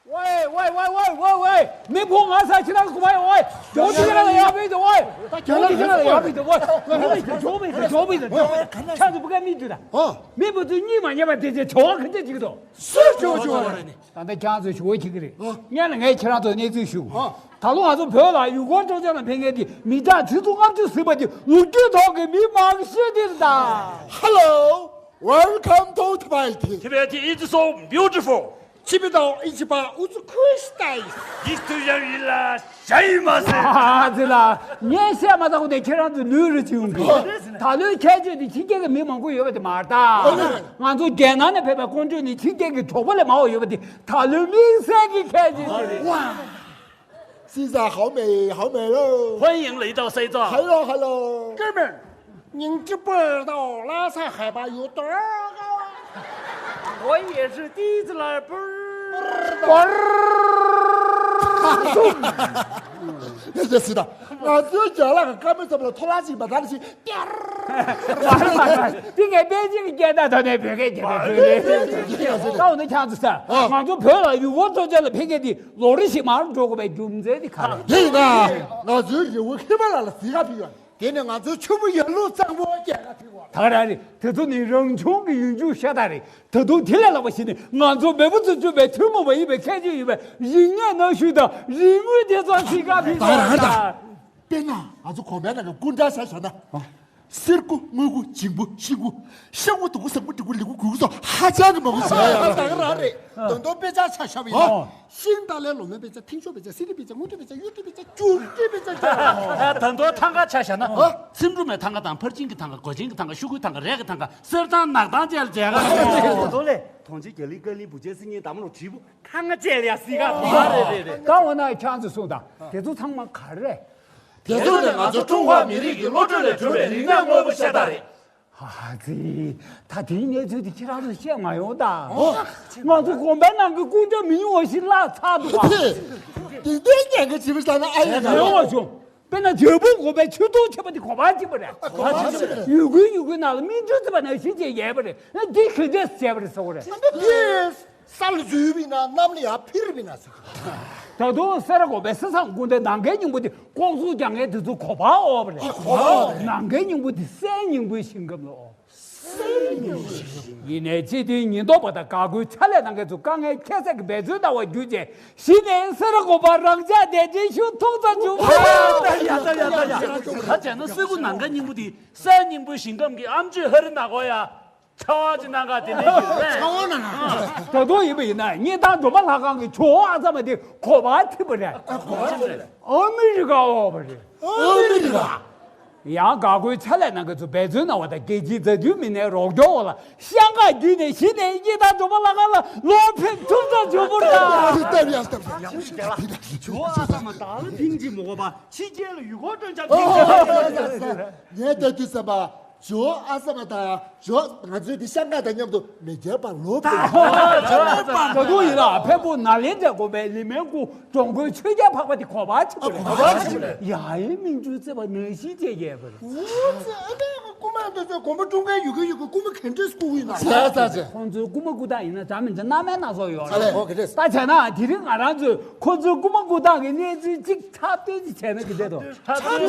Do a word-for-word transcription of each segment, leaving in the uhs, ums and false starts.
喂喂喂喂喂喂，没碰俺三七那个股票喂，九七那个也没的喂，九七那个也没的喂，九七那个也没的，这样子不给你对的。哦，没不对你嘛，你们这些穷啊，肯定这个都。是九九啊。当然讲最学习个嘞，你看那个其他都你最学。ད་ལོ་ང་ཚོ་བོད་ལ་ཡུལ་སྐོར་སྤྲོ་འཆམ་ལ་ཕེབས་མཁན་དེ་མི་གྲངས་ཁྲི་ཚོ་ལྔ་བཅུ་ཟིན་པ་དེ་ལོ་རྒྱུས་ཐོག་གི་མི་མང་ཤོས་དེ་རེད་ད། Hello, welcome to Tibet. Tibet is so beautiful. ཆི་བི་དང་ཨི་ཆི་པ་ཨུ་ཚུ་ཁུ་སྟ་ཡི། ཡིག་ཏུ་ཡང་ཡིན་ལ་ཤ་ཡིན་མ་ཟེར། ཨ་ཙི་ལ། ངས་བཤད་མ་ཐག་པ་དེ་ཁྱེད་རང་ཚོ་ལུས་རེ་བྱུང་གི། ད་ལོའི་ཁྱད་ཆོས་དེ་ཕྱི་རྒྱལ་གྱི་མི་མང་པོ་ཡོད་པ་དེ་མ་རེད་ད། ང་ཚོ་རྒྱལ་ནང་ནས་ཕེབས་པའི་ཀོང་ཇོ་ནི་ཕྱི་རྒྱལ་གྱི་གྲོགས་པོ་ལས་མང་བ་ཡོད་པ་དེ་ད་ལོའི་དམིགས་བསལ་གྱི་ཁྱད་ཆོས་དེ་རེད། 哇，现在好美，好美喽！欢迎来到西藏。Hello，Hello。哥们儿，您知不知道拉萨海拔有多高啊？我也是第一次来，嘣儿嘣儿。 ཡ་ཡ་སི་ད། ང་ཚོའི་རྒྱ་ལག་གི་ཀ་མེ་ཙམ་ལ་ཐོ་ལ་ཅིག་མ་ཐར་ཞིག་ཏེར། དེ་ངས་པེ་ཅིང་གི་སྐད་བརྡ་ཐོག་ནས་བོད་སྐད་རྒྱབ་པའི་བོད་རེད། ད་འོ་ན་ཁྱང་ཚོ་ས་ང་ཚོ་བོད་ལ་ཡུལ་སྐོར་སྤྲོ་འཆམ་ལ་ཕེབས་མཁན་དེ་ལོ་རེ་བཞིན་མར་འགྲོ་དགོས་པའི་རྒྱུ་མཚན་དེ་ག་རེ། དེ་ཡིན་ན་ང་ཚོའི་རི་བོ་ཧི་མ་ལ་ལ་གཟིགས་ག་ཕེབས་ཡོད། དེ་ནི་ང་ཚོའི་ཆུ་བོ་ཡར་ཀླུང་གཙང་པོ་རྒྱལ་ཁ་ཕེབས་པ། ད་ག་རང་རེད། དེ་ཚོ་ནི་རང་བྱུང་གི་ཡུལ་འཇུག་ཤ་སྟག་རེད། ད་དུང་དེ་ལས་ལྷག་པ་ཞིག་ནི་ང་ཚོ་མེས་པོ་ཚོས་བསྐྲུན་པའི་ཐུན་མོང་མ་ཡིན་པའི་ཁྱད་ཆོས་ཡོད་པའི་རིག་གནས་གནའ་ཤུལ་དང་རིག་དངོས་དེ་ཚོ་གཟིགས་ག་ཕེབས་ད་རང་ད། དཔེར་ན་ང་ཚོ་གོམ་པའི་ནང་གི་སྐུ་འདྲ་ཆ་བཞག་ན། གསེར་སྐུ། དངུལ་སྐུ། བྱིང་སྐུ། ཤིང་སྐུ། ཤ་སྐུ། དུག་སྐུ། ཟངས་སྐུ། སྤྲེའུ་སྐུ། ལི་སྐུ། གོས་སྐུ་སོགས་ཧ་ཅང་གི་མང་པོ་ཞིག་ཡོད། ད་ག་རང་རེད། ད་དུང་དཔེ་ཆ་ཆ་བཞག་པ་ཡིན་ན། ཤིང་ཏཱ་ལའི་ལོ་མའི་དཔེ་ཆ། ཐིག་མཆོག་དཔེ་ཆ། སེ་རི་དཔེ་ཆ། དངུལ་སྤྲུལ་དཔེ་ཆ། གཡུ་སྤྲུལ་དཔེ་ཆ། བྱུ་རུ་སྤྲུལ་དཔེ་ཆ་བཅས། ད་དུང་ཐང་ག་ཆ་བཞག་ན། ཨ། སེང་འབྲུག་མའི་ཐང་ག་དང་། ཕར་ཕྱིན་གྱི་ཐང་ག། སྒོ་ཆེན་གྱི་ཐང་ག། ཤོག་གུའི་ཐང་ག། རས་ཀྱི་ཐང་ག། གསེར་ཐང་ནག་ཐང་བཅས་ལ་མཇལ་ག། ད་དུང་ལས་དོང་ཆེན། རྒྱ་གླིང་། ཀ་གླིང་། བུ་ཆེན། སིལ་སྙན། འདམ་ལོ། དྲིལ་བུ། ཐང་ག་བཅས་ལ་ཡ་གཟིགས་ག། ཨ། རེད་རེད་རེད། ད་འོ་ན་ཁྱེད་ཚོས་གསུངས་དང་། དེ་ཚོ་ཚང་མ་ག་རེ་རེད། དེ་ཚོ་ནི་ང་ཚོ་ཀྲུང་ཧྭ་མི་རིགས་ཀྱི་བློ་གྲོས་ལས་གྲུབ་པའི་རིག་གནས་དངོས་པོ་ཤ་སྟག་རེད། ཧ་ཙི། ད་དེའི་གནས་ཚུལ་དེ་ཁྱེད་རང་ཚོས་བཤད་མ་ཡོང་ད། ཨོ། ང་ཚོ་གོམ་པའི་ནང་གི་སྐུ་འདྲ་མི་ཉུང་བ་ཞིག་བརླག་ཚར་འདུག་ག། དེ་འདྲའི་ཉེན་ཁ་ཆེ་བ་ལྟ་ན་ཨ་ཡིན་ན། ཡོང་བ་བྱུང་། དཔེར་ན་འཇབ་དཔུང་གོམ་པའི་ཆུ་དུང་ཆེན་པོ་དེ་གོམ་པ་གཅིག་པ་རེད། གོམ་པ་གཅིག་པ་རེད། ཡུལ་ཀུན་ཡུལ་ཀུན་ནང་ལ་སྨིན་ཅུང་ཙམ་པ་ནང་བཞིན་བྱས་ཡལ་བ་རེད། འདི་ག་འདྲས་བྱས་པ་རེད་ཟེར་བ་རེད། ས་ལ་འཛུལ་བ་ཡིན་ན་གནམ་ལ་ཡར་འཕུར་བ་ཡིན་ན་ཟེར། ད་དུང་སེ་ར་དགོན་པའི་གསེར་སྲང་སྐུ་འདྲའི་ནམ་མཁའི་སྙིང་པོ་དེ་ལྐོག་ཟུང་རྒྱག་མཁན་དེ་ཚོ་གོ་བ་འོག་པ་རེད། ནམ་མཁའི་སྙིང་པོ་དེ་སའི་སྙིང་པོའི་ཞིང་ཁམས་ལ་འོག་ཡིན་ནའི་སྤྱི་མཐུན་ཉེན་རྟོག་པ་དང་འགག་སྒོའི་ཕྱག་ལས་གནང་མཁན་ཚོས་དཀའ་ངལ་ཁྱད་བསད་ཀྱིས་འབད་བརྩོན་གནང་བ་བརྒྱུད་རྗེས་གཞི་ནས་སེ་ར་དགོན་པར་རང་འཇགས་གདན་འདྲེན་ཞུ་ཐུབ་ཙམ་བྱུང་བ་རེད། ཡ་ད་ཡ་ད་ཡ་ད་ཡ། ད་བྱས་ན་སེ་ར་དགོན་ནམ་མཁའི་སྙིང་པོ་དེ་སའི་སྙིང་པོའི་ཞིང་ཁམས་ཀྱི་ཨ་མཆོག་ཧ་རི་ནག་གོ་ཡ། ཆ་བ་ཅིག་གནང་ག་དེ་འདྲ་ཞིག་རེད། ཆ་བ་གནང་ག། ད་དུང་ཡིན་པ་ཡིན་ན་སྙེ་ཐང་སྒྲོལ་མ་ལྷ་ཁང་གི་ཇོ་བོ་ཨ་ཙ་མ་དེ་གོ་བ་ཐིག་པ་རེད། གོ་བ་ཐིག་པ་རེད། ཨ་མི་རི་ཀ་འོག་པ་རེད། ཨ་མི་རི་ཀ། ཡང་འགག་སྒོའི་ཕྱག་ལས་གནང་མཁན་ཚོ་འབད་བརྩོན་གནང་བ་དང་རྒྱལ་སྤྱིའི་མཛའ་མཐུན་མི་སྣའི་རོགས་སྐྱོར་འོག་ལ་ཤང་ཀང་བརྒྱུད་ནས་གཞི་ནས་སྙེ་ཐང་སྒྲོལ་མ་ལྷ་ཁང་ལ་ལོག་ཕེབས་ཐུབ་ཙམ་བྱུང་བ་རེད། ཇོ་བོ་ཨ་ཙ་མ་ད་ལ་ཕིང་གཅིག་མ་གོ་བ་ཕྱི་རྒྱལ་ལ་ཡུལ་སྐོར་སྤྲོ་འཆམ་ཕིང་གཅིག་མ་གོ་བ། ངས་ལྟ་དུས་ཙམ་པ། ཇོ་ཨ་ཙ་མ་དང་ཇོ་ང་ཚོའི་འདི་ཤང་ཀང་དང་མཉམ་དུ་མེས་རྒྱལ་བར་ལོག་པ། ད་དུང་ཡིན་ལ་ཕེ་པོ་ནཱ་ལེནྡྲའི་དགོན་པའི་ལི་མའི་སྐུ་འགྲོ་མགོན་ཆོས་རྒྱལ་འཕགས་པ་དེ་གོ་བ་ཆེན་པོ་རེད། གོ་བ་ཆེན་པོ་རེད། ཡ་ཡི་མིང་ཅུང་བརྩེ་བ་ནང་བཞིན་བྱས་ཡས་པ་རེད། འོ་ཙི་ཨ་མའི་སྐུ་མ་འདི་ཚོ་དགོན་པ་ཀྲུང་གའི་ཡུལ་གི་ཡུལ་གི་སྐུ་མ་ག་འདྲས་སྐུ་ཡིན་ན། ཙ་ཙ་ཙ། ཁོང་ཚོའི་སྐུ་མ་སྐུ་ཐང་ཡིན་ན་འདྲ་མི་འདྲ་སྣ་མིན་སྣ་ཚོགས་ཡོད་རེད། ཨ་ལས་ཨོ་ག་འདྲས། ད་བྱས་ན་དེ་རིང་ང་རང་ཚོས་ཁོང་ཚོའི་སྐུ་མ་སྐུ་ཐང་གི་གནས་ཚུལ་གཅིག་འཁྲབ་སྟོན་ཅིག་བྱས་ན་ག་འདྲས་འདུག་འཁྲབ་སྟོན།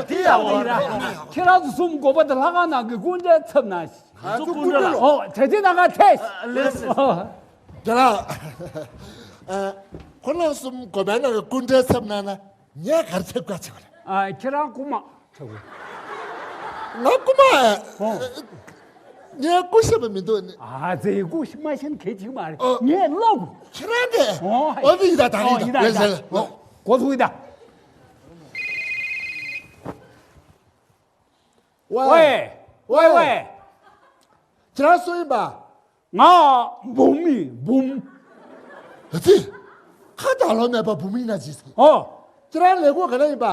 དེ་ཡག་པོ་རེད། ཁྱེད་རང་ཚོ་གསུམ་དགོན་པ་དང་ལྷ་ཁང་ནང་གི་སྐུ་འདྲའི་ཚབ་གནང་ཞིག་ང་ཚོ་སྐུ་འདྲ་ལ། ཨོ་གྲ་སྒྲིག་གནང་ག་ཐལ། ལེགས་སོ། ཨོ། རྒན་ལགས། ཨ། ཁོ་རང་གསུམ་དགོན་པའི་ནང་གི་སྐུ་འདྲའི་ཚབ་གནང་ན་ངས་ག་རེ་ཚབ་དཀའ་ཆེ་བ་རེད། ཨ། ཁྱེད་རང་རྐུན་མ་ཆགས་དགོས། ང་རྐུན་མ། ཨོ། ངས་རྐུ་ཤེས་པ་མི་འདུག་ནི། ཨ་ཙི། རྐུ་མ་ཤེས་ན་གལ་ཆེ་མ་རེད། ཨོ། ངས་བསླབ་དགོས། ཁྱེད་རང་གིས། ཨོ། ཨོ་ཡིན་ད་ད་ཡིན་ད། ཡིན་ད་ཡིན་ད། ལེགས་སོ། ཨོ། འགོ་ཚུགས་ཡིན་ད། ཝེ། ཝེ། ཝེ་ཝེ། ཁྱེད་རང་སུ་ཡིན་པ། ང་འབུམ་ཡིན་འབུམ། ཨ་ཙི། ཁ་བརྡ་ལོ་མེད་པ་འབུམ་ཡིན་ན་ཅི་ཟེར། ཨོ། ཁྱེད་རང་ལས་ཁུངས་ག་ན་ཡིན་པ།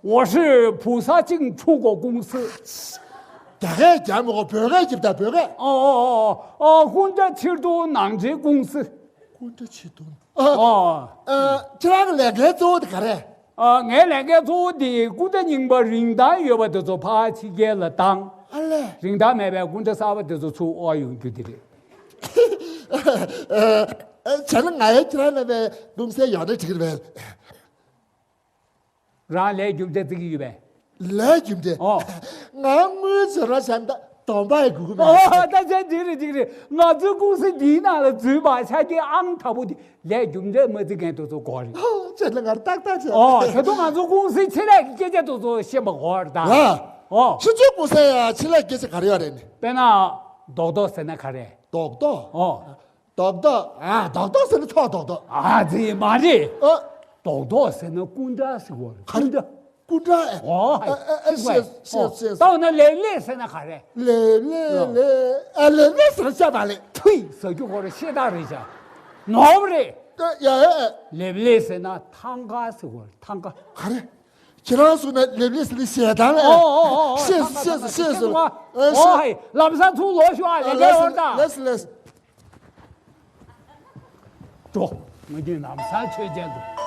我是菩萨进出口公司། རྒྱ་སྐད་རྒྱག་མི་དགོས། བོད་སྐད་རྒྱབ་ད་བོད་སྐད། ཨོ་ཨོ་ཨོ་ཨོ། ཨོ། ཧུན་ཏྲ་ཕྱིར་གཏོང་ནང་འདྲེན་ཀུང་སི། ཧུན་ཏྲ་ཕྱིར་གཏོང་། ཨོ། ཨ། ཁྱེད་རང་གི་ལས་འགན་གཙོ་བོ་དེ་ག་རེ། ཨ། ངའི་ལས་འགན་གཙོ་བོ་དེ་སྐུ་འདྲ་རྙིང་པ་རིན་ཐང་ཡོད་པ་དེ་ཚོ་ཕར་ཕྱི་རྒྱལ་ལ་བཏང་། ཨ་ལས། རིན་ཐང་མེད་པའི་སྐུ་འདྲ་གསར་པ་དེ་ཚོ་ཚུར་དབོར་ཡོང་རྒྱུ་དེ་རེད། ཨ། ཨ། བྱས་ན་ང་ཡང་ཁྱེད་རང་ལ་བའི་གུང་སེང་ཡོད་ན་འགྲིག་གི་རེད་པས། རང་ལས་རྒྱུ་འབྲས་བརྩི་གི་ཡོད་པས། ལས་རྒྱུ་འབྲས། ཨོ། ང་དངུལ་བྱེད་རོགས་བྱས་ན་ད་སྡོམ་པ་ཡང་དགོས་ཀྱི་མེད། ཨོ། ད་ཆ་འགྲིག་རེད་འགྲིག་རེད། ང་ཚོའི་ཀུང་སི་འདིའི་ནང་ལ་འཛུལ་བ་ཆ་རྐྱེན་ཨང་དང་པོ་དེ་ལས་རྒྱུ་འབྲས་མ་བརྩི་མཁན་དེ་ཚོ་དགོས་རེད། ཨོ། བྱས་ན་ང་ཏག་ཏག་བྱས། ཨོ། ད་དུང་ང་ཚོའི་ཀུང་སིའི་ཆེད་ལས་ཀྱི་སྐད་ཆ་དེ་ཚོ་ཤེས་པ་དགོས་རེད་ད། ལགས། ཨོ། ཁྱེད་ཚོའི་ཀུང་སིའི་ཆེད་ལས་སྐད་ཆ་ག་རེ་ཡོད་རེད་ནི། དཔེར་ན། རྡོག་རྡོག་ཟེར་ན་ག་རེ། རྡོག་རྡོག་ཨོ། རྡོག་རྡོག་ཨ། རྡོག་རྡོག་ཟེར་ན་ཐོག་རྡོག་རྡོག་ཨ་ཙི་མ་རེད། ཨ། རྡོག་རྡོག་ཟེར་ན་སྐུ་འདྲ་ཟེར་བ་རེད། ག་རེ། སྐུ་འདྲ། སྐུ་འདྲ་ཨེ། ཨོ། ཨ། ཨ། ཤེས་ཤེས་ཤེས། ད་འོ་ན་ལེབ་ལེབ་ཟེར་ན་ག་རེ། ལེབ་ལེབ་ལེབ། ཨ། ལེབ་ལེབ་ཟེར་ན་ཤ་སྟག་ལེབ། ཐུའི་ཟ་རྒྱུ་ཁོ་རེ་ཤེས་སྟག་རེད་ཤག་ནོར་བ་རེད། ཡ་ཡ། ལེབ་ལེབ་ཟེར་ན་ཐང་ག་ཟེར་བ་རེད། ཐང་ག་ག་རེ། ཁྱེད་རང་གསུངས་ན་ལེབ་ལེབ་ཟེར་ནས་ཞེ་སྡང་ལ། ཨོ་ཨོ་ཨོ། ཤེས་ཤེས་ཤེས་སོང་། ཨོ་ཧེ། ལམ་སང་ཚུར་ལོག་ཤོག་ཨ། ལས་ཀ་ཡོད་ད། ལེས་ལེས། འགྲོ། ང་གཉིས་ལམ་སང་ཆོས་མཇལ་འགྲོ།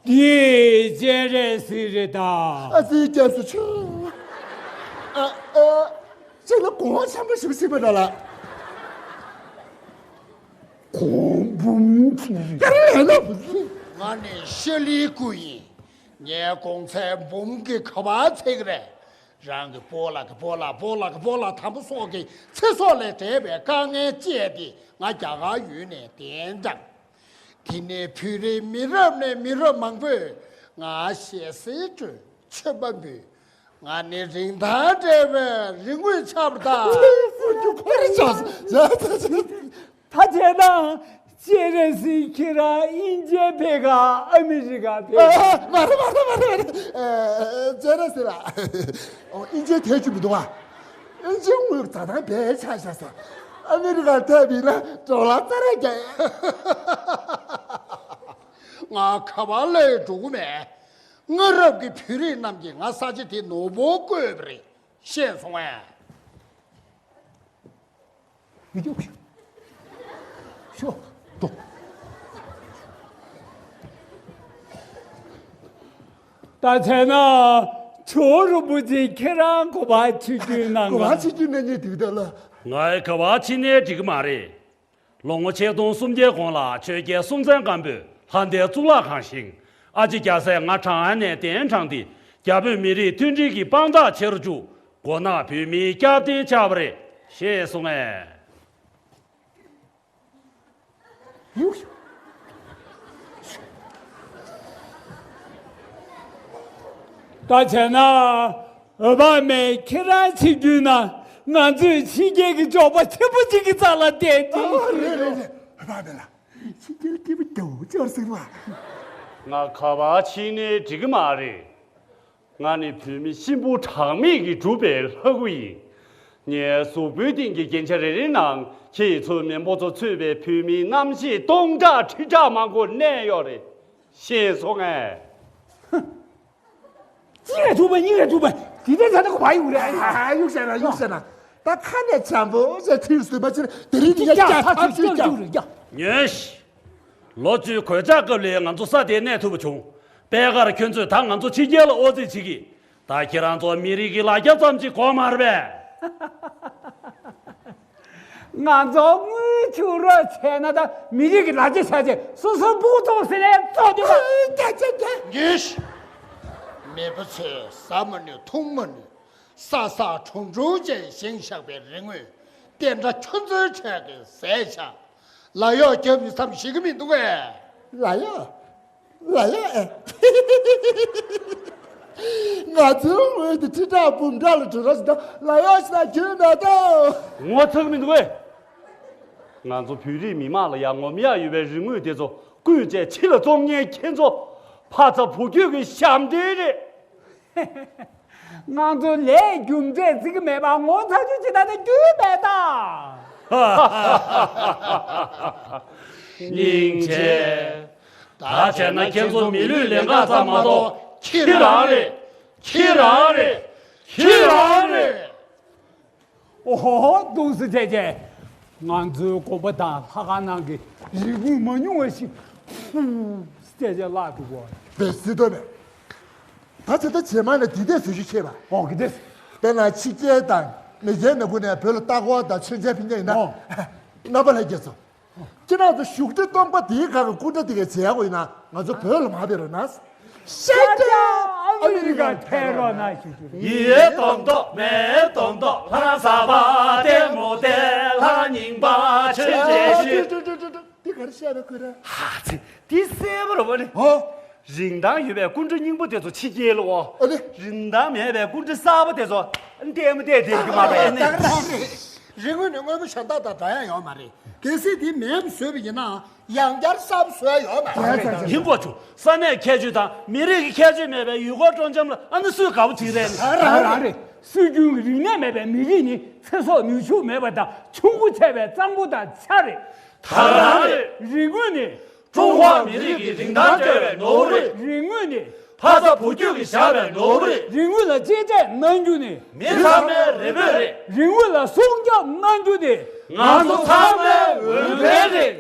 འདི་སྤྱན་རས་གཟིགས་རེད་ད། ཨ་ཙི། སྐྱབས་སུ་མཆི། ཨ་ཨ། ཅིག་ལ་གོང་འཆམ་པོ་ཞིག་ཞིག་མ་འདྲ་ལ། གོང་འབུམ་ཅིག་རེད། ཡ་རེ་ལས་ན་བུ། ང་ནི་ཤ་ལིའི་སྐུ་ཡིན། ངའི་གོང་ཚད་འབུམ་གྱི་ག་པར་ཚད་ཀྱི་རེད། རང་གི་སྤོ་ལགས་ཀྱི་སྤོ་ལགས། སྤོ་ལགས་ཀྱི་སྤོ་ལགས་དམ་པ་སོགས་ཀྱི་ཚེ་སྲོག་ལས་བྲལ་བའི་དཀའ་ངལ་སྤྱད་དེ་ང་རྒྱ་གར་ཡུལ་ནས་གདན་དྲངས། དེ་ནས་བོད་རིགས་མི་རབས་ནས་མི་རབས་མང་པོས་ང་ཞལ་གསེར་སྤྲོད། མཆོད་པ་འབུལ། ང་ནི་རིན་ཐང་བྲལ་བའི་རིག་དངོས་ཆགས་པ་དང་། ཁོ་རེ་ཆགས། ད་བྱས་ན་སྤྱན་རས་གཟིགས་ཁྱེད་རང་དབྱིན་ཇིར་ཕེབས་ག་ཨ་མི་རི་ཀར་ཕེབས་ག་མ་རེད་མ་རེད་མ་རེད་མ་རེད། ཨ། སྤྱན་རས་གཟིགས་ལགས། ཨོ། དབྱིན་ཇིར་ཐད་རྒྱུ་མི་འདུག་ཨ། དབྱིན་ཇིའི་དངུལ་རྩ་ཐང་བས་ཆག་བཞག་སོང་། ཨ་མི་རི་ཀར་ཐད་པ་ཡིན་ན་ཌོ་ལར་རྩ་ར་རྒྱག་ང་ག་པར་སླེབས་འགྲོ་གི་མེད། སྔ་རབས་ཀྱི་བོད་རིགས་རྣམས་ཀྱིས་ང་ས་ཆ་དེ་ནོར་བུར་བཀོད་པ་རེད། ཤེས་སོང་ངས། ཡོ། ཤོག་འགྲོ། ད་བྱས་ན་ཇོ་བོ་རིན་པོ་ཆེ་ཁྱེད་རང་ག་པར་ཆིབས་བསྒྱུར་གནང་། ག་པར་ཆིབས་བསྒྱུར་གནང་མཁན་འདུག་ད་ལ། ང་ག་པར་ཕྱིན་ནའི་འགྲིག་གི་མ་རེད། ལོ་ངོ་ཆིག་སྟོང་སུམ་བརྒྱའི་གོང་ལ་ཆོས་རྒྱལ་སྲོང་བཙན་སྒམ་པོས་ལྷ་ལྡན་གཙུག་ལག་ཁང་བཞེངས། ཨ་ཅེ་རྒྱལ་སྲས་ང་ཁྲང་ཨན་ནས་གདན་དྲངས་ཏེ་རྒྱ་བོད་མི་རིགས་མཐུན་སྒྲིལ་གྱི་དཔང་རྟགས་ཆེ་རུ་བཅུག་མགོ་ནག་བོད་མིའི་སྐྱབས་རྟེན་ཆགས་པ་རེད། ཤེས་སོང་ངས། ཡུག་ད་བྱས་ན། འོད་དཔག་མེད་ཁྱེད་རང་ཆིབས་བསྒྱུར་ན་ང་ཚོས་ཕྱི་རྒྱལ་གྱི་འབྱོར་པ་ཆེན་པོ་ཅིག་གི་རྩ་ལ་བསྡད་ཀྱི། ཨ། རེད་རེད་རེད། འོད་དཔག་མེད་ལགས། ཕྱི་རྒྱལ་སྐྱིད་པོ་རྒྱ་བོ་ཅིག་ཡོད་རེད་ཟེར་བ། ང་ག་པར་ཕྱིན་ནའི་འགྲིག་གི་མ་རེད། ང་ནི་བོད་མི་གཤིན་པོ་གྲངས་མེད་ཀྱིས་གྲུབ་པའི་ལྷ་སྐུ་ཡིན། ངའི་གཟུགས་པོའི་སྟེང་གི་རྒྱན་ཆ་རེ་རེའི་ནང་ཁྱེད་ཚོ་མི་འབོར་ཚོ་གཙོས་པའི་བོད་མི་རྣམ་ཤེས་སྟོང་ཕྲག་ཁྲི་ཕྲག་མང་པོ་གནས་ཡོད་རེད། ཤེས་སོང་ངས། ཧུ། གཅིག་ལ་ཐུག་པ་གཉིས་ལ་ཐུག་པ་དེ་འདྲའི་ཚ་ཐག་གོ་བ་ཡོད་རེད། ཨ། ཡུག་བྱས་ན་ཡུག་བྱས་ན། ད་ཁ་ནས་བྱམས་པོ་ཞེས་ཁྲིར་སུ་མ་ཕྱིར་དེ་རིང་ནི་ཡ་ཀྱག་ཐག་ཆོད་ཀྱག་ཉོན་ཞིག་ལོ་བཅུའི་གོད་ཆག་སྐབས་ལས་ང་ཚོ་ས་དེར་གནས་ཐུབ་པ་བྱུང་། པད་དཀར་ཁྱོད་ཚོས་ད་ང་ཚོ་ཕྱི་རྒྱལ་ལ་དབུ་རྩེ་བྱེད་ཀྱི། ད་ཁྱེད་རང་ཚོ་མི་རིགས་ཀྱི་ལ་རྒྱ་ཙམ་ཅིག་གོ་མ་རེད་པས། ང་ཚོ་དངུལ་ཆུ་རོ་བྱས་ན་ད་མི་རིགས་ཀྱི་ལ་རྒྱ་ཆ་ཆེ་སོ་སོ་སྦུག་བཙོང་ཟེར་ནས་བཙོང་དུས་ད། རྒྱ་ཆ་རྒྱ། ངེས། མེས་པོ་ཚོས་ཟ་མ་ནུས་འཐུང་མ་ནུས། ས་ས་གྲུང་གྲུང་བྱས་བཞེངས་བཞག་པའི་རིག་དངོས་དེ་འདྲ་ཁྱོད་ཚོའི་ཁྲོད་ཀྱི་ཟས་ཆག་ལ་གཡོག་རྒྱབ་ཡོད་མཚམས་ཤིག་གི་མི་འདུག་གས། ལ་གཡོག་ལ་གཡོག་ཨེ། ང་ཚོའི་ངོས་དེ་ཁྲི་ཕྲག་འབུམ་ཕྲག་ལ་འགྲོ་རོགས་ཞིག་དང་ལ་གཡོག་ཞིག་དང་རྒྱུས་མེད་དོ། ངོ་ཚ་གི་མི་འདུག་གས། ང་ཚོ་བོད་རིགས་མི་དམངས་ལ་ཡང་ངོམ་ཡག་ཡོད་པའི་རིག་དངོས་དེ་ཚོ་བརྐུས་བྱས་ཕྱི་ལ་བཙོང་མཁན་ཁྱེད་ཚོ་ཕ་ཚ་བུ་རྒྱུད་ཀྱི་ཞབས་འདྲེན་རེད། ང་ཚོ་ལས་རྒྱུ་འབྲས་བརྩི་གི་མེད་པ་ངོ་ཚ་རྒྱུ་ཅི་ད་ནི་རྒྱུས་མེད་ད། སྙིང་རྗེ། ད་བྱས་ན་ཁྱེད་ཚོ་མི་ལུས་ལེན་ག་ཙམ་མ་གཏོགས་ཁྱེད་རང་རེད། ཁྱེད་རང་རེད། ཁྱེད་རང་རེད། ཨོ་ཧོ་ཧོ་ཏུང་སི་ཅེ་ཅེ། ང་ཚོའི་དགོན་པ་དང་ལྷ་ཁང་ནང་གི་རིག་དངོས་མ་ཉུང་བ་ཞིག་ཏུང་སི་ཅེ་ཅེ་བརླག་འདུག་གོ། བེ་སི་ཏོ་མེ། ད་ཆ་ད་རྗེས་མ་ནས་འདི་འདྲས་བཟོ་རྒྱུ་བྱེད་པ། ཨོ་གི་འདྲས། དཔེར་ན་ཕྱི་རྒྱལ་དང་མི་རྒྱལ་ནང་ཁུལ་ནས་བོད་ལ་ལྟ་སྐོར་དང་མཆོད་མཇལ་ཕུལ་མཁན་ཡིན་ན། ཨོ། རྣམ་པ་ལྷན་རྒྱས་ཚོ། ཁྱེད་རང་ཚོ་བཞུགས་ཁྲི་སྟོང་པ་དེའི་སྒང་གི་སྐུ་འདྲ་དེ་གའི་མཇལ་ཡག་ཡོད་ན་ང་ཚོ་བོད་ལ་མར་ཕེབས་རོགས་གནང་། ཤར་རྒྱག་ཨ་མི་རི་ཀར་ཕེབས་རོགས་གནང་ཞུ་རྒྱུ་རེད། ཡེ་དོམ་དོམ་མེ་དོམ་དོམ་ལྷ་ས་བ་ཏེ་མོ་ཏེ་ལྷ་རྙིང་པ་ཆོས་རྒྱལ་ཞུ། དེ་ག་རེ་བཤད་པའི་ཁུལ་རེད། ཧ་ཚེ་འདི་གསལ་པོ་རེད་པ་ནི། ཧོ། རིན་ཐང་ཡོད་པའི་སྐུ་འདྲ་རྙིང་པ་དེ་ཚོ་ཕྱི་རྒྱལ་ལ་འོ། ཨ་ནི། རིན་ཐང་མེད་པའི་སྐུ་འདྲ་གསར་པ་དེ་ཚོ་ལྟད་མོ་བལྟས་བསྡད་ཀྱི་མ་རེད། ད་ག་རང་རེད། རིག་དངོས་ནི་དངོས་པོ་གཞན་དག་དང་འདྲ་ཡ་ཡོད་མ་རེད། གལ་སྲིད་དེ་མེད་པ་བཟོས་པ་ཡིན་ནའང་ཡང་བསྐྱར་གསར་པ་བཟོ་ཡ་ཡོད་མ་རེད། ཡིན་པ་བྱུང་ས་གནས་ཁྱད་ཆོས་དང་མི་རིགས་ཀྱི་ཁྱད་ཆོས་མེད་པའི་ཡུལ་སྐོར་སྤྲོ་འཆམ་ལ་ཨ་ནི་སུས་དགའ་པོ་བྱེད་རེད། ད་ག་རང་རེད། སྲོལ་རྒྱུན་གྱི་རིག་གནས་མེད་པའི་མི་རིགས་ནི་ཚེ་སྲོག་ནུས་ཤུགས་མེད་པ་དང་ཆུང་ཀུ་ཆགས་པའི་གཙང་པོ་དང་ཆ་རེད། ད་ག་རང་རེད། རིག་དངོས་ནི། ཀྲུང་ཧྭ་མི་རིགས་ཀྱི་རིན་ཐང་བརྟན་པའི་ནོར་བུ་རེད། རིག་དངོས་ནི། ཕ་ཚ་བུ་རྒྱུད་ཀྱིས་བཞག་པའི་ནོར་བུ་རེད། རིག་དངོས་ལ་གཅེས་སྤྲས་གནང་རྒྱུ་ནི། མི་ཚང་མའི་རེ་འབོད་རེད། རིག་དངོས་ལ་སྲུང་སྐྱོབ་གནང་རྒྱུ་ནི། ང་ཚོ་ཚང་མའི་འོས་འགན་རེད།